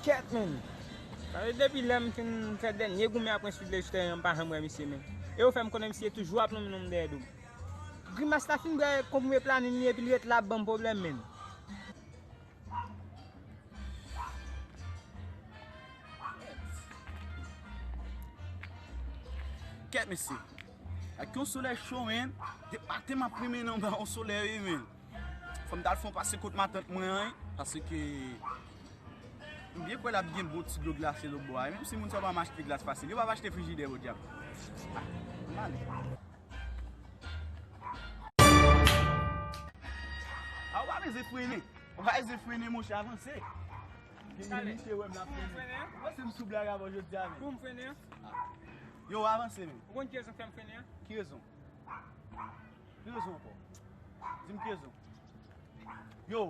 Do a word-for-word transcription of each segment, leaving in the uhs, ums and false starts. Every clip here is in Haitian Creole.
Kèt, men. Sa vle depi lè m fin fè dènye goumen ak Prince Privilège Teryen, m pa janm wè misye, men. E yo fè m konnen misye toujou ap lonmen non m dèyè do m. Grimas la fin bwè konprime planin li epi li ret la ap ban m pwoblèm, men. Kèt, mesye. Ak yon solèy cho, men. Depi maten m ap plimen anba yon solèy, wi, men. Fò m t al fè yon pase kot matant mwen an, wi, paske m byen kwè l ap gen bon ti dlo glase lòt bò a, wi, menm si moun sa yo pa m achte glas fasil. Yo pa m achte frijidè, podyab. Ah, m ale. A, ou pa bezwen frennen. Ou pa bezwen frennen, monchè, avanse. Gen, gen misye wè m la frennen. Mwen se m sou blag avè w jodi a, men. Pou m frennen? Yo, avanse, men. Ou konn ki rezon k fè m frennen an? Ki rezon? Ki rezon ankò? Di m ki rezon. Yo,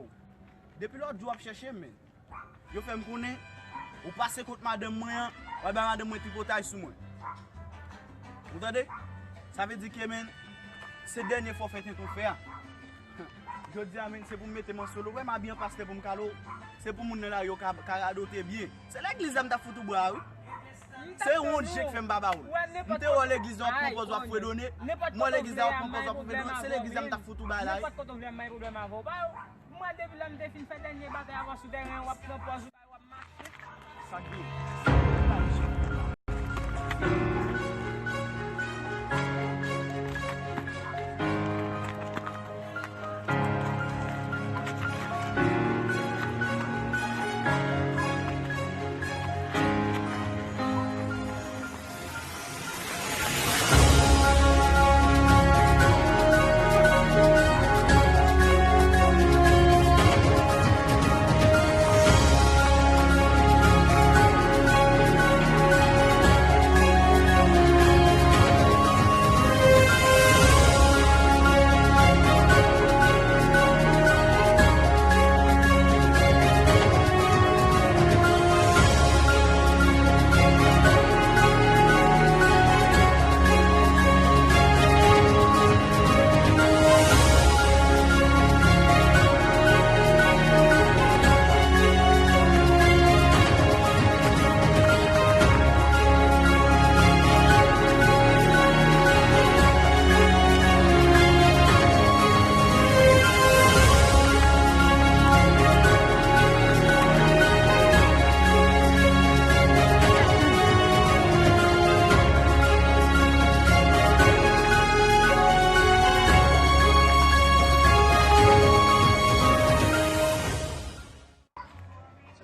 depi lòt jou w ap chèche m, men. Yo fè m konnen, ou pase kot madanm mwen an, w al bay madanm mwen tripotay sou mwen. Ou tande? Sa vle di ke, men, se dènye fòfè tenten w fè a. Jodi a, men, se pou m mete m an solo. Ou wè m abiye an pastè pou m kale w. Se pou moun nan lari yo ka, ka radote byen. Se legliz la m t ap fout ou bra, wi. Se yon je k fè m pa ba w l. M te wè w legliz la w ap pran pòz w ap fredone. M wè legliz la w ap pran pòz w ap fredone. Se legliz la m t ap fout ou bay la, wi. Nenpòt kote w vle m bay pwoblèm avè w. Ba yo. Mwen depi lè m te fin fè dènye batay avè w sou tèren an, w ap pran pòz ou bay, w ap mache. Sa k gen? Sa k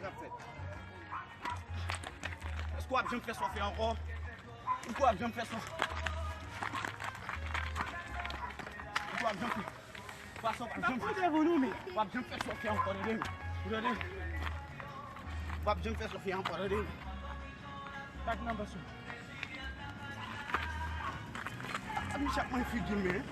ap fèt? Èske w ap janm fè sa w fè ankò? Èske w ap janm fè sa w, èske w ap janm fè, fason w ap janm fè, w ap janm fè sa w fè ankò, tande? Ou tande? W ap janm fè sa w fè ankò, tande? Bak nan bòs ou. A, misye ap manje figi m, men.